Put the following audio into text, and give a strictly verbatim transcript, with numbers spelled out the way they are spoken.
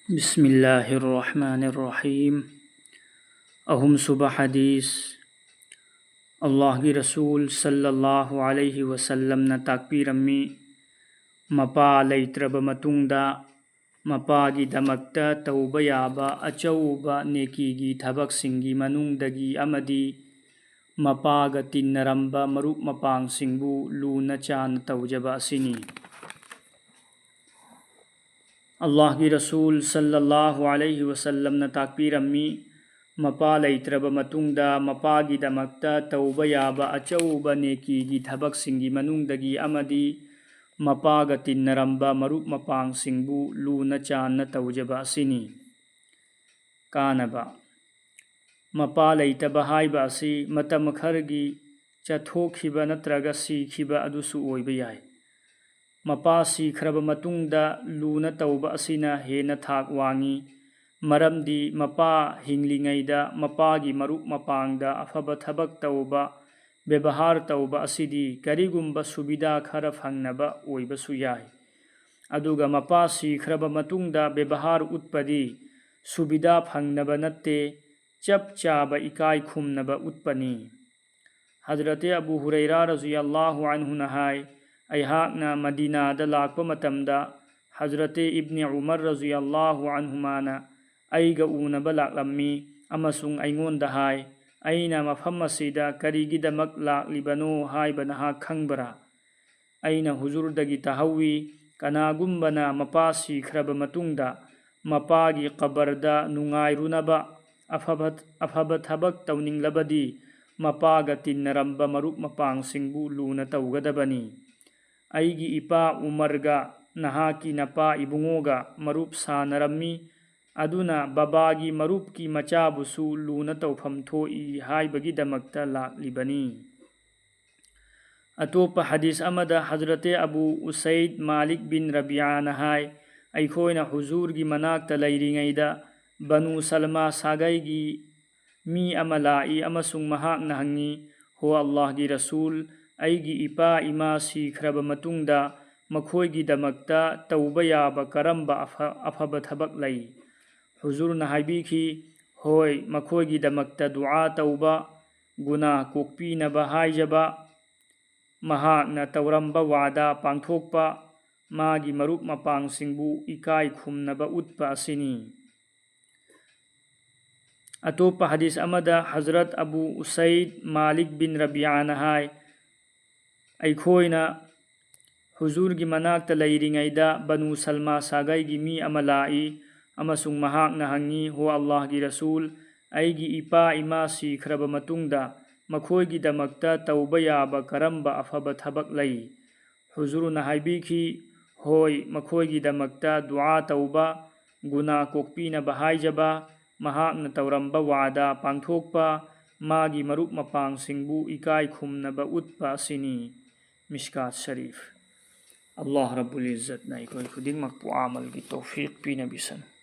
ꯕꯤꯁꯃꯤꯜꯂꯥꯍꯤꯔ ꯔꯍꯃꯥꯅꯤꯔ ꯔꯍꯤꯝ꯫ ꯑꯍꯨꯝꯁꯨꯕ ꯍꯗꯤꯁ꯫ ꯑꯜꯂꯥꯍꯒꯤ ꯔꯁꯨꯜ ꯁꯜꯂꯜꯂꯥꯍꯨ ꯑꯂꯩꯍꯤ ꯋꯁꯜꯂꯝꯅ ꯇꯥꯛꯄꯤꯔꯝꯃꯤ, ꯃꯄꯥ ꯂꯩꯇ꯭ꯔꯕ ꯃꯇꯨꯡꯗ ꯃꯄꯥꯒꯤꯗꯃꯛꯇ ꯇꯧꯕ ꯌꯥꯕ ꯑꯆꯧꯕ ꯅꯦꯀꯤꯒꯤ ꯊꯕꯛꯁꯤꯡꯒꯤ ꯃꯅꯨꯡꯗꯒꯤ ꯑꯃꯗꯤ ꯃꯄꯥꯒ ꯇꯤꯟꯅꯔꯝꯕ ꯃꯔꯨꯞ ꯃꯄꯥꯡꯁꯤꯡꯕꯨ ꯂꯨꯅ ꯆꯥꯟꯅ ꯇꯧꯖꯕ ꯑꯁꯤꯅꯤ꯫ ꯑꯜꯂꯥꯍꯒꯤ ꯔꯁꯨꯜ ꯁꯜꯂꯜꯂꯥꯍꯨ ꯑꯂꯩꯍꯤ ꯋꯁꯜꯂꯝꯅ ꯇꯥꯛꯄꯤꯔꯝꯃꯤ, ꯃꯄꯥ ꯂꯩꯇ꯭ꯔꯕ ꯃꯇꯨꯡꯗ ꯃꯄꯥꯒꯤꯗꯃꯛꯇ ꯇꯧꯕ ꯌꯥꯕ ꯑꯆꯧꯕ ꯅꯦꯀꯤꯒꯤ ꯊꯕꯛꯁꯤꯡꯒꯤ ꯃꯅꯨꯡꯗꯒꯤ ꯑꯃꯗꯤ ꯃꯄꯥꯒ ꯇꯤꯟꯅꯔꯝꯕ ꯃꯔꯨꯞ ꯃꯄꯥꯡꯁꯤꯡꯕꯨ ꯂꯨꯅ ꯆꯥꯟꯅ ꯇꯧꯖꯕ ꯑꯁꯤꯅꯤ꯫ ꯀꯥꯟꯅꯕ꯫ ꯃꯄꯥ ꯂꯩꯇꯕ ꯍꯥꯏꯕ ꯑꯁꯤ ꯃꯇꯝ ꯈꯔꯒꯤ ꯆꯠꯊꯣꯛꯈꯤꯕ ꯅꯠꯇ꯭ꯔꯒ ꯁꯤꯈꯤꯕ ꯑꯗꯨꯁꯨ ꯑꯣꯏꯕ ꯌꯥꯏ꯫ ꯃꯄꯥ ꯁꯤꯈ꯭ꯔꯕ ꯃꯇꯨꯡꯗ ꯂꯨꯅ ꯇꯧꯕ ꯑꯁꯤꯅ ꯍꯦꯟꯅ ꯊꯥꯛ ꯋꯥꯡꯉꯤ, ꯃꯔꯝꯗꯤ ꯃꯄꯥ ꯍꯤꯡꯂꯤꯉꯩꯗ ꯃꯄꯥꯒꯤ ꯃꯔꯨꯞ ꯃꯄꯥꯡꯗ ꯑꯐꯕ ꯊꯕꯛ ꯇꯧꯕ, ꯕꯦꯕꯍꯥꯔ ꯇꯧꯕ ꯑꯁꯤꯗꯤ ꯀꯔꯤꯒꯨꯝꯕ ꯁꯨꯕꯤꯗꯥ ꯈꯔ ꯐꯪꯅꯕ ꯑꯣꯏꯕꯁꯨ ꯌꯥꯏ꯫ ꯑꯗꯨꯒ ꯃꯄꯥ ꯁꯤꯈ꯭ꯔꯕ ꯃꯇꯨꯡꯗ ꯕꯦꯕꯍꯥꯔ ꯎꯠꯄꯗꯤ ꯁꯨꯕꯤꯗꯥ ꯐꯪꯅꯕ ꯅꯠꯇꯦ, ꯆꯞ ꯆꯥꯕ ꯏꯀꯥꯏ ꯈꯨꯝꯅꯕ ꯎꯠꯄꯅꯤ꯫ ꯍꯖꯔꯇꯦ ꯑꯕꯨ ꯍꯨꯔꯩꯔꯥ ꯔꯖꯤꯌꯜꯂꯥꯍꯨ ꯑꯟꯍꯨꯅ ꯍꯥꯏ, ꯑꯩꯍꯥꯛꯅ ꯃꯗꯤꯅꯥꯗ ꯂꯥꯛꯄ ꯃꯇꯝꯗ ꯍꯖꯔꯇꯦ ꯏꯕꯅꯦ ꯎꯃꯔ ꯔꯖꯤꯌꯜꯂꯥꯍꯨ ꯑꯟꯍꯨꯃꯥꯅ ꯑꯩꯒ ꯎꯅꯕ ꯂꯥꯛꯂꯝꯃꯤ ꯑꯃꯁꯨꯡ ꯑꯩꯉꯣꯟꯗ ꯍꯥꯏ, "ꯑꯩꯅ ꯃꯐꯝ ꯑꯁꯤꯗ ꯀꯔꯤꯒꯤꯗꯃꯛ ꯂꯥꯛꯂꯤꯕꯅꯣ ꯍꯥꯏꯕ ꯅꯍꯥꯛ ꯈꯪꯕ꯭ꯔꯥ?" ꯑꯩꯅ ꯍꯨꯖꯨꯔꯗꯒꯤ ꯇꯥꯍꯧꯏ, ꯀꯅꯥꯒꯨꯝꯕꯅ ꯃꯄꯥ ꯁꯤꯈ꯭ꯔꯕ ꯃꯇꯨꯡꯗ ꯃꯄꯥꯒꯤ ꯀꯕꯔꯗ ꯅꯨꯡꯉꯥꯏꯔꯨꯅꯕ ꯑꯐꯕ, ꯑꯐꯕ ꯊꯕꯛ ꯇꯧꯅꯤꯡꯂꯕꯗꯤ ꯃꯄꯥꯒ ꯇꯤꯟꯅꯔꯝꯕ ꯃꯔꯨꯞ ꯃꯄꯥꯡꯁꯤꯡꯕꯨ ꯂꯨꯅ ꯇꯧꯒꯗꯕꯅꯤ꯫ ꯑꯩꯒꯤ ꯏꯄꯥ ꯎꯃꯔꯒ ꯅꯍꯥꯛꯀꯤ ꯅꯄꯥ ꯏꯕꯨꯡꯉꯣꯒ ꯃꯔꯨꯞ ꯁꯥꯟꯅꯔꯝꯃꯤ, ꯑꯗꯨꯅ ꯕꯕꯥꯒꯤ ꯃꯔꯨꯞꯀꯤ ꯃꯆꯥꯕꯨꯁꯨ ꯂꯨꯅ ꯇꯧꯐꯝ ꯊꯣꯛꯏ ꯍꯥꯏꯕꯒꯤꯗꯃꯛꯇ ꯂꯥꯛꯂꯤꯕꯅꯤ꯫ ꯑꯇꯣꯞꯄ ꯍꯗꯤꯁ ꯑꯃꯗ ꯍꯖꯔꯇꯦ ꯑꯕꯨ ꯎꯁꯩꯗ ꯃꯥꯂꯤꯛ ꯕꯤꯟ ꯔꯕꯤꯌꯥꯅ ꯍꯥꯏ, ꯑꯩꯈꯣꯏꯅ ꯍꯨꯖꯨꯔꯒꯤ ꯃꯅꯥꯛꯇ ꯂꯩꯔꯤꯉꯩꯗ ꯕꯅꯨ ꯁꯂꯃꯥ ꯁꯥꯒꯩꯒꯤ ꯃꯤ ꯑꯃ ꯂꯥꯛꯏ ꯑꯃꯁꯨꯡ ꯃꯍꯥꯛꯅ ꯍꯪꯉꯤ, "ꯍꯣ ꯑꯜꯂꯥꯍꯒꯤ ꯔꯁꯨꯜ, ꯑꯩꯒꯤ ꯏꯄꯥ ꯏꯃꯥ ꯁꯤꯈ꯭ꯔꯕ ꯃꯇꯨꯡꯗ ꯃꯈꯣꯏꯒꯤꯗꯃꯛꯇ ꯇꯧꯕ ꯌꯥꯕ ꯀꯔꯝꯕ ꯑꯐ-, ꯑꯐꯕ ꯊꯕꯛ ꯂꯩ? ꯍꯨꯖꯨꯔꯅ ꯍꯥꯏꯕꯤꯈꯤ, ꯍꯣꯏ, ꯃꯈꯣꯏꯒꯤꯗꯃꯛꯇ ꯗꯨꯑꯥ ꯇꯧꯕ, ꯒꯨꯅꯥ ꯀꯣꯛꯄꯤꯅꯕ ꯍꯥꯏꯖꯕ, ꯃꯍꯥꯛꯅ ꯇꯧꯔꯝꯕ ꯋꯥꯗꯥ ꯄꯥꯡꯊꯣꯛꯄ, ꯃꯥꯒꯤ ꯃꯔꯨꯞ ꯃꯄꯥꯡꯁꯤꯡꯕꯨ ꯏꯀꯥꯏ ꯈꯨꯝꯅꯕ ꯎꯠꯄ ꯑꯁꯤꯅꯤ꯫ ꯑꯇꯣꯞꯄ ꯍꯗꯤꯁ ꯑꯃꯗ ꯍꯖꯔꯠ ꯑꯕꯨ ꯎꯁꯩꯗ ꯃꯥꯂꯤꯛ ꯕꯤꯟ ꯔꯕꯤꯌꯥꯅ ꯍꯥꯏ, ꯑꯩꯈꯣꯏꯅ ꯍꯨꯖꯨꯔꯒꯤ ꯃꯅꯥꯛꯇ ꯂꯩꯔꯤꯉꯩꯗ ꯕꯅꯨ ꯁꯜꯃꯥ ꯁꯥꯒꯩꯒꯤ ꯃꯤ ꯑꯃ ꯂꯥꯛꯏ ꯑꯃꯁꯨꯡ ꯃꯍꯥꯛꯅ ꯍꯪꯉꯤ, ꯍꯣ ꯑꯜꯂꯥꯍꯒꯤ ꯔꯁꯨꯜ, ꯑꯩꯒꯤ ꯏꯄꯥ ꯏꯃꯥ ꯁꯤꯈ꯭ꯔꯕ ꯃꯇꯨꯡꯗ ꯃꯈꯣꯏꯒꯤꯗꯃꯛꯇ ꯇꯧꯕ ꯌꯥꯕ ꯀꯔꯝꯕ ꯑꯐꯕ ꯊꯕꯛ ꯂꯩ? ꯍꯨꯖꯨꯔꯅ ꯍꯥꯏꯕꯤꯈꯤ, ꯍꯣꯏ, ꯃꯈꯣꯏꯒꯤꯗꯃꯛꯇ ꯗꯨꯑꯥ ꯇꯧꯕ, ꯒꯨꯅꯥ ꯀꯣꯛꯄꯤꯅꯕ ꯍꯥꯏꯖꯕ, ꯃꯍꯥꯛꯅ ꯇꯧꯔꯝꯕ ꯋꯥꯗꯥ ꯄꯥꯡꯊꯣꯛꯄ, ꯃꯥꯒꯤ ꯃꯔꯨꯞ ꯃꯄꯥꯡꯁꯤꯡꯕꯨ ꯏꯀꯥꯏ ꯈꯨꯝꯅꯕ ꯎꯠꯄ ꯑꯁꯤꯅꯤ꯫ ꯃꯤꯁꯀꯥꯠ ꯁꯔꯤꯐ꯫ ꯑꯜꯂꯥꯍ ꯔꯕꯨꯜ ꯏꯖꯠꯅ ꯑꯩꯈꯣꯏ ꯈꯨꯗꯤꯡꯃꯛꯄꯨ ꯑꯃꯜꯒꯤ ꯇꯧꯐꯤꯛ ꯄꯤꯅꯕꯤꯁꯅꯨ꯫